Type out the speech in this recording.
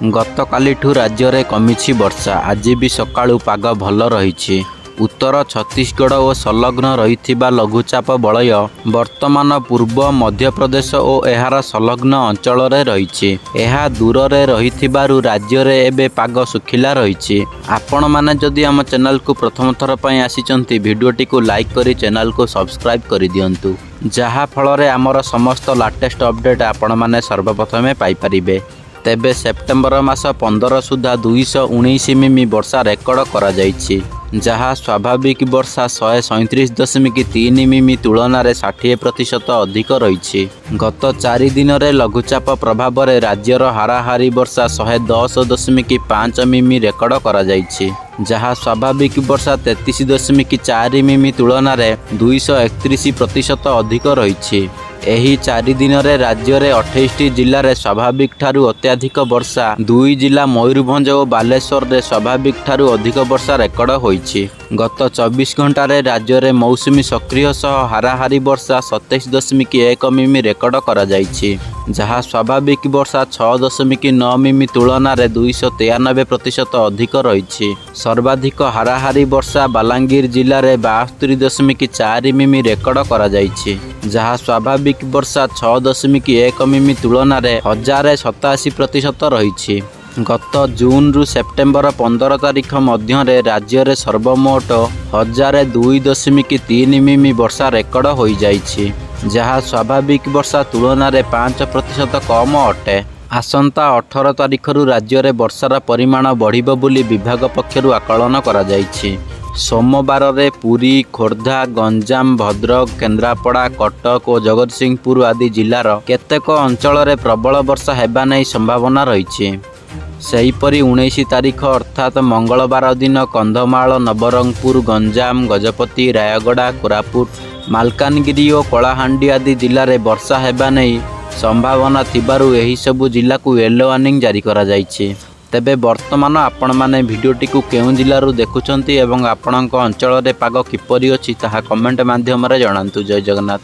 ଗତକାଲିଠୁ ରାଜ୍ୟରେ କମିଛି ବର୍ଷା। ଆଜି ବି ସକାଳୁ ପାଗ ଭଲ ରହିଛି। ଉତ୍ତର ଛତିଶଗଡ଼ ଓ ସଂଲଗ୍ନ ରହିଥିବା ଲଘୁଚାପ ବଳୟ ବର୍ତ୍ତମାନ ପୂର୍ବ ମଧ୍ୟପ୍ରଦେଶ ଓ ଏହାର ସଂଲଗ୍ନ ଅଞ୍ଚଳରେ ରହିଛି। ଏହା ଦୂରରେ ରହିଥିବାରୁ ରାଜ୍ୟରେ ଏବେ ପାଗ ଶୁଖିଲା ରହିଛି। ଆପଣମାନେ ଯଦି ଆମ ଚ୍ୟାନେଲକୁ ପ୍ରଥମ ଥର ପାଇଁ ଆସିଛନ୍ତି, ଭିଡ଼ିଓଟିକୁ ଲାଇକ୍ କରି ଚ୍ୟାନେଲକୁ ସବସ୍କ୍ରାଇବ୍ କରିଦିଅନ୍ତୁ, ଯାହାଫଳରେ ଆମର ସମସ୍ତ ଲାଟେଷ୍ଟ ଅପଡ଼େଟ୍ ଆପଣମାନେ ସର୍ବପ୍ରଥମେ ପାଇପାରିବେ। ତେବେ ସେପ୍ଟେମ୍ବର ମାସ 15 ସୁଦ୍ଧା 219 ମିମି ବର୍ଷା ରେକର୍ଡ କରାଯାଇଛି, ଯାହା ସ୍ୱାଭାବିକ ବର୍ଷା 137.3 ମିମି ତୁଳନାରେ 60% ଅଧିକ ରହିଛି। ଗତ 4 ଦିନରେ ଲଘୁଚାପ ପ୍ରଭାବରେ ରାଜ୍ୟର ହାରାହାରି ବର୍ଷା 110.5 ମିମି ରେକର୍ଡ କରାଯାଇଛି, ଯାହା ସ୍ୱାଭାବିକ ବର୍ଷା 33.4 ମିମି ତୁଳନାରେ 231% ଅଧିକ ରହିଛି। ଏହି 4 ଦିନରେ ରାଜ୍ୟରେ 28ଟି ଜିଲ୍ଲାରେ ସ୍ୱାଭାବିକ ଠାରୁ ଅତ୍ୟଧିକ ବର୍ଷା, ଦୁଇ ଜିଲ୍ଲା ମୟୂରଭଞ୍ଜ ଓ ବାଲେଶ୍ୱରରେ ସ୍ୱାଭାବିକ ଠାରୁ ଅଧିକ ବର୍ଷା ରେକର୍ଡ ହୋଇଛି। ଗତ 24 ଘଣ୍ଟାରେ ରାଜ୍ୟରେ ମୌସୁମୀ ସକ୍ରିୟ ସହ ହାରାହାରି ବର୍ଷା 27.1 ମିମି ରେକର୍ଡ କରାଯାଇଛି, ଯାହା ସ୍ୱାଭାବିକ ବର୍ଷା 6.9 ମିମି ତୁଳନାରେ 293% ଅଧିକ ରହିଛି। ସର୍ବାଧିକ ହାରାହାରି ବର୍ଷା ବଲାଙ୍ଗୀର ଜିଲ୍ଲାରେ 72.4 ମିମି ରେକର୍ଡ କରାଯାଇଛି, ଯାହା ସ୍ୱାଭାବିକ ବର୍ଷା 6.1 ମିମି ତୁଳନାରେ 1087% ରହିଛି। ଗତ ଜୁନରୁ ସେପ୍ଟେମ୍ବର 15 ତାରିଖ ମଧ୍ୟରେ ରାଜ୍ୟରେ ସର୍ବମୋଟ 1002.3 ମିମି ବର୍ଷା ରେକର୍ଡ ହୋଇଯାଇଛି, ଯାହା ସ୍ୱାଭାବିକ ବର୍ଷା ତୁଳନାରେ 5% କମ ଅଟେ। ଆସନ୍ତା 18 ତାରିଖରୁ ରାଜ୍ୟରେ ବର୍ଷାର ପରିମାଣ ବଢ଼ିବ ବୋଲି ବିଭାଗ ପକ୍ଷରୁ ଆକଳନ କରାଯାଇଛି। ସୋମବାରରେ ପୁରୀ, ଖୋର୍ଦ୍ଧା, ଗଞ୍ଜାମ, ଭଦ୍ରକ, କେନ୍ଦ୍ରାପଡ଼ା, କଟକ ଓ ଜଗତସିଂହପୁର ଆଦି ଜିଲ୍ଲାର କେତେକ ଅଞ୍ଚଳରେ ପ୍ରବଳ ବର୍ଷା ହେବା ନେଇ ସମ୍ଭାବନା ରହିଛି। ସେହିପରି 19 ତାରିଖ ଅର୍ଥାତ୍ ମଙ୍ଗଳବାର ଦିନ କନ୍ଧମାଳ, ନବରଙ୍ଗପୁର, ଗଞ୍ଜାମ, ଗଜପତି, ରାୟଗଡ଼ା, କୋରାପୁଟ, ମାଲକାନଗିରି ଓ କଳାହାଣ୍ଡି ଆଦି ଜିଲ୍ଲାରେ ବର୍ଷା ହେବା ନେଇ ସମ୍ଭାବନା ଥିବାରୁ ଏହିସବୁ ଜିଲ୍ଲାକୁ ୟେଲୋ ୱାର୍ଣ୍ଣିଂ ଜାରି କରାଯାଇଛି। ତେବେ ବର୍ତ୍ତମାନ ଆପଣମାନେ ଭିଡ଼ିଓଟିକୁ କେଉଁ ଜିଲ୍ଲାରୁ ଦେଖୁଛନ୍ତି ଏବଂ ଆପଣଙ୍କ ଅଞ୍ଚଳରେ ପାଗ କିପରି ଅଛି, ତାହା କମେଣ୍ଟ ମାଧ୍ୟମରେ ଜଣାନ୍ତୁ। ଜୟ ଜଗନ୍ନାଥ।